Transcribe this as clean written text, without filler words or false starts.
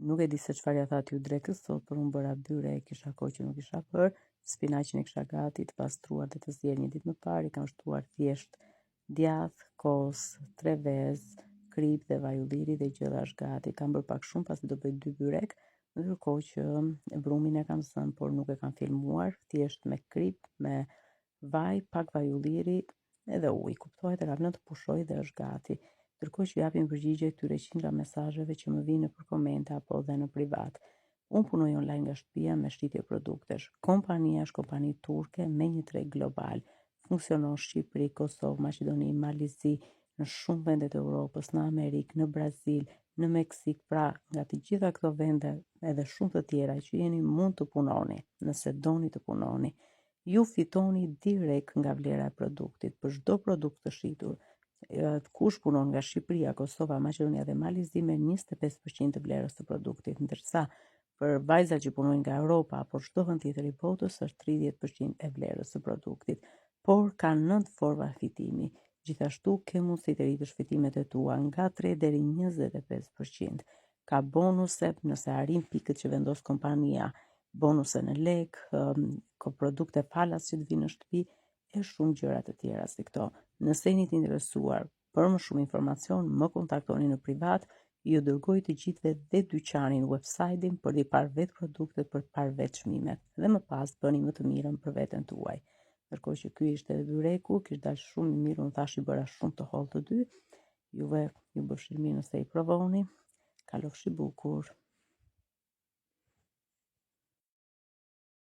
Nuk e di se çfarë ia thatë ju drekës sot, por unë bëra byrek, kisha kohë që nuk isha bërë. Spinaqin e kisha gati të pastruar dhe të zier një ditë më parë, i kam shtuar thjesht djath, kos, tre vezë, kripë dhe vaj ulliri dhe gjella është gati. Kam bërë pak shumë pasi do bëj dy byrek, ndërkohë që brumin e kam zënë, por nuk e kam filmuar, thjesht me kripë, me vaj, pak vaj ulliri edhe ujë. Kuptohet e kam lënë të pushojë dhe është gati. Ndërkohë që japim përgjigje këtyre qindra mesazheve që më vijnë nëpër komente apo dhe në privat. Unë punoj online nga shtëpia me shitje produktesh. Kompania është kompani turke me një treg global. Funksionon Shqipëri, Kosovë, Maqedoni, Mal i Zi, në shumë vende të Europës, në Amerikë, në Brazil, në Meksik, pra nga të gjitha këto vende edhe shumë të tjera që jeni mund të punoni, nëse doni të punoni. Ju fitoni direkt nga vlera e produktit për çdo produkt të shitur. Kush punon nga Shqipëria, Kosova, Maqedonia dhe Mali i Zi merr 25% të vlerës të produktit, ndërsa për vajzat që punojnë nga Europa apo çdo vend tjetër i botës është 30% e vlerës së produktit. Por ka 9 forma fitimi. Gjithashtu ke mundësi të rritësh fitimet e tua nga 3 deri 25%. Ka bonuse nëse arrin pikët që vendos kompania, bonuse në lek, ka produkte falas që të vinë në shtëpi e shumë gjëra të tjera si këto. Nëse jeni të interesuar për më shumë informacion, më kontaktoni në privat, ju dërgoj të gjithëve dhe dyqanin, website-in për t'i parë vetë produktet, për të parë vetë çmimet dhe më pas bëni më të mirën për veten tuaj. Ndërkohë që ky ishte edhe byreku, kishte dalë shumë i mirë, unë thashë i bëra shumë të hollë të dy. Juve ju bëfshi mirë nëse i provoni. Kalofshi bukur.